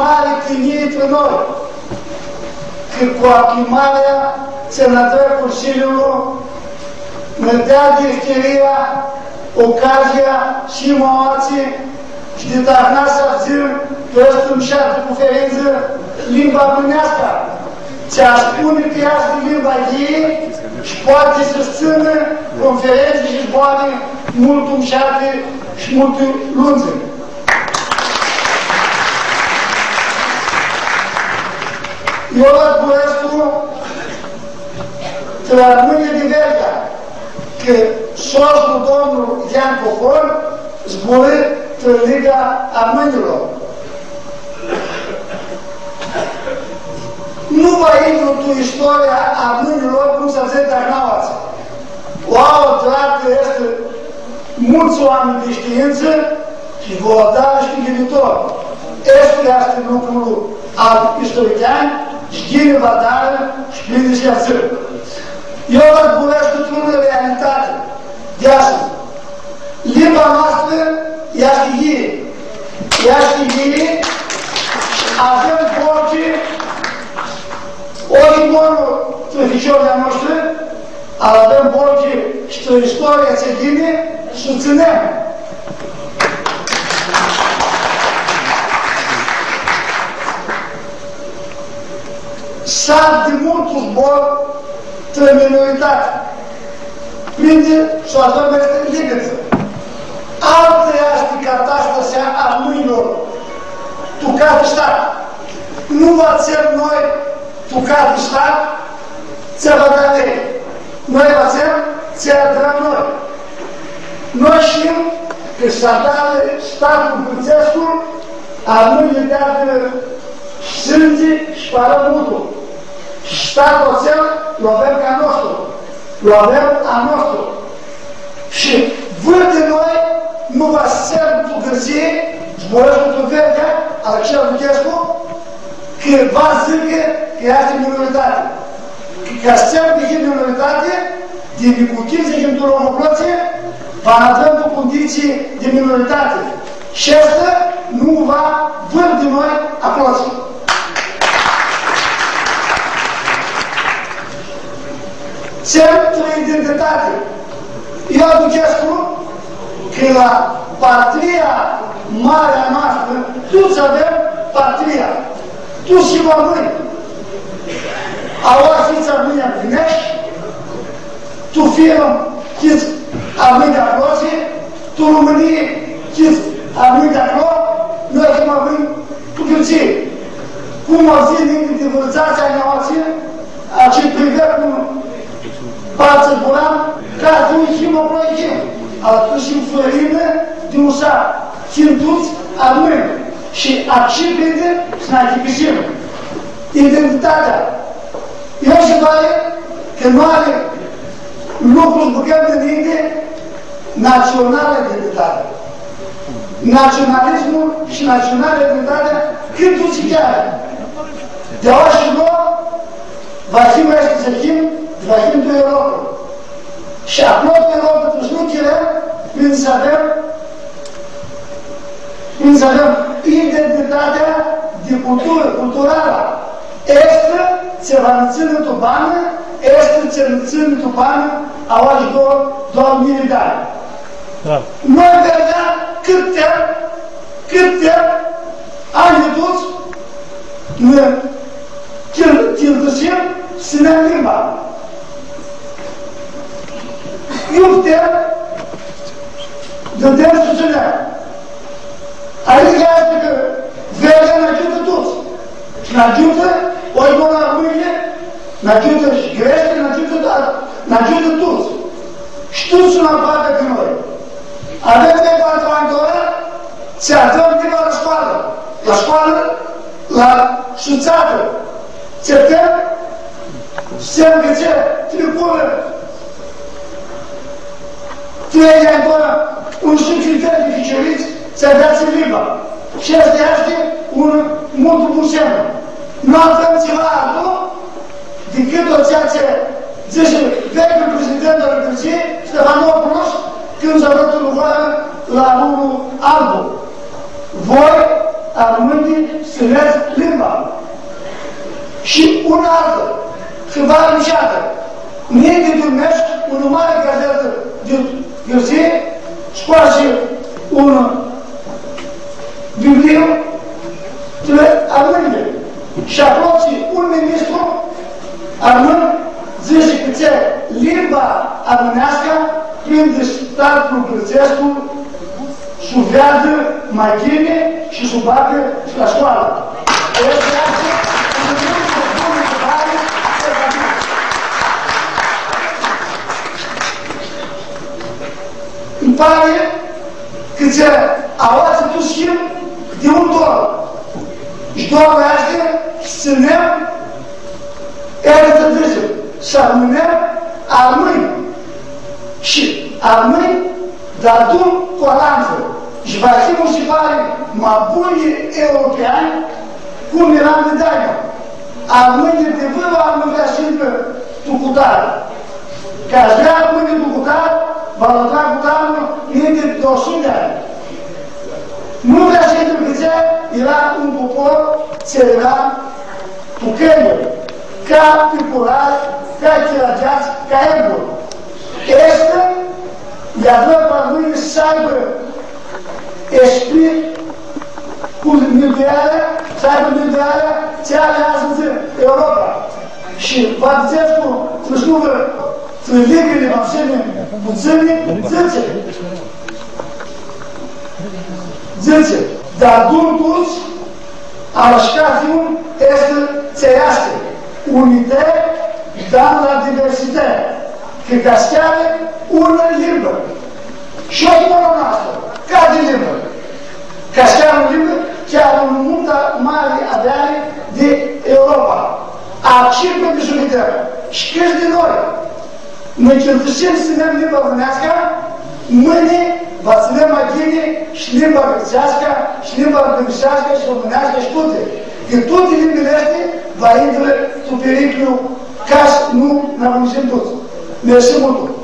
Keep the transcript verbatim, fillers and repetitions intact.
mari tinjii trã noi, cã cu acljimarea tsi nã dã Consiliul, nã deadi eftiria, ocazia s-him aoatsi shi di tarna s-avdzãm tu aestã mushatã conferintsã limba armãneascã, tsi aspuni cã easti limba yii shi poati s-tsãnã conferentsi shi zboarã multu mushati shi multu lundzi. Eu vã zburãscu trã armãnjlji di Veryea, cã sotslu domnul Ian Cocon zburã trã Liga Armãnjlor. Nu va intru tu istoria armãnjlor cum s-avdzã di arnaoatsi. U au adratã aestã multsã oaminj di shtiintsã shi va u adarã shi pi viitor. Aestu easti lucrul al istoricianj shi ghini va adarã shi ghini s-avdzã. Eu vã zburãscu tu unã realitati di astãdz. Limba noastrã easti yii. Easti yii shi avem borgi, ori moarã trã ficiorlji a noshtri, avem borgi shi trã istoria tsi yini s-u tsãnem. S-avdi multu zbor trã minoritati. Prindi s-u avem aestã ligãtsã. Altã easti catastasea a armãnjlor tu cathi shtat. Nu va tsãnem noi tu cathi shtat tsi va da lei. Noi va tsãnem tsi adrãm noi. Noi shtim cã s-adarã shtatlu grãtsescu, armãnjlji deadi sãndzi shi para multu. Shi shtatlu atsel lu avem ca a nostru. Lu avem a nostru. Shi vãr di noi nu va s-tsãnem tu Gãrtsii, zburãscu tu Veryea, Alexandru Chescu, cã va dzãcã cã easti minoritati. Cã, ca s-tsãnem di minoritati, di nicuchits di tu logu aclotsi, va nã adrãm tu cunditsii di minoritati. Shi aestã nu va vãr di noi aclotsi. Tsãnem trã identitati. Eu aduchescu cã la patria marea noastrã, tuts avem patria. Tuts him armãnj. Aoa hits armãnj armãneshti, tu Firom hits armãnj di aclotsi, tu Romãnii hits armãnj di aclo, noi him armãnj tu Gãrtsii. Cum avdzãi ninti di vãrã dzatsi anj aoatsi, ashi privea cu partsã zburam, ca s-nu him aclo, him. Atumtsea him fãrinã di un sat, him tuts armãnj. Shi ashi prindi s-nã achicãsim. Identitatea. Eu shi pari cã nu ari lucru s-bãgãm di ninti, națională identitate. Naționalismul shi națională identitatea, cãt duts chiar. Di aoa shi nclo, va him aeshti tsi him, va him tu Europa. Shi aclo tu Europa, tu Snuchile, prindi s-avem, prindi s-avem identitatea di culturã, culturalã. Easti tsi va nã tsãnã tu banã, easti tsi nã tsãnã tu banã, aoa shi doauã, doauã njilji di anj. Bravo. Noi, Veryea, cãt timp, cãt timp, anjlji tuts, nã chil-, childusim s-tsãnem limba. Iu putem, dãdem s-u tsãnem. Adicã easti cã Veryea nã agiutã tuts. Shi nã agiutã, ori moarã armãnjlji, nã agiutã shi greshtilji, nã agiutã, da, nã agiutã tuts. Shi tuts suntu aproapi di noi. Avem nevoie di oaminj, tsi avem limba la scoalã. La scoalã, la sutsatã. Tsi avem, s-dzãtsem, tricurã trei anj, un suflit di ficiurits s-nveatsã limba. Shi aestã easti un multu bun semnu. Nu avem tsiva altu dicãt atsea tsi dzãsi veclju prezidentul al Gãrtsiei, Stefanopoulos, cãndu s-adrã tu lugarã la Rurlu Albu. Voi armãnjlji s-tsãneadzã limba. Shi unã altã, hãbari mushatã, ninti di un mes, unã mari gazetã di Gãrtsii scoasi un bibliu, armãnjlji. Shi aclo tsi un ministru armãn dzãsi cã tsi limba armãneascã prindi statlu gãrtsescu s-u veadã ma ghini shi s-u bagã shi la scoalã. Easti ashi, nji pari cã tsi aoatsi tu schimb di un dor. Shi doarã aestã s-tsãnem, eri s-dzãtsem, s-armãnem armãnj. Shi armãnj, deadun cu alantsã. Shi va him, mi si pari, ma bunj europeanj, cum eram di daima. Armãnjlji di vãrã oarã nu vrea s-intrã tu cutar. Ca s-vrea armãnjlji tu cutar, va lã tragã cutarlu ninti di o sutã di anj. Nu vrea s-intrã, cã tsi eara un popor tsi eara tu cãljuri, ca picurari, ca chirageats, ca egluri. Aestã lj-adrã pi armãnj s-aibã esprit cu minduealã, s-aibã minduealã tsi ari adzã Europa. Shi va dzãtsets cu, cu slugã, cu ligãli ma putsãni, dzãtsi. Dzãtsi, deadun tuts, ashi ca un easti tsi easti, unitãts, dar la diversitãts, cã cascari unã limbã. Shi tora noastrã, ca di limbã. Cascari unã limbã, chiar unã multu mari aveari di Europa. Acshi cãndu s-unitãm, shi cãts di noi nã chirtusim s-tsãnem limba armãneascã, mãni va tsãnem ma ghini shi limba gãrtseascã, shi limba gãrtseascã, shi romãneascã, shi tuti. Cã tuti limbili aesti va intrã tu piriclu, ca s-nu nã arundzim tuts. Mersi multu.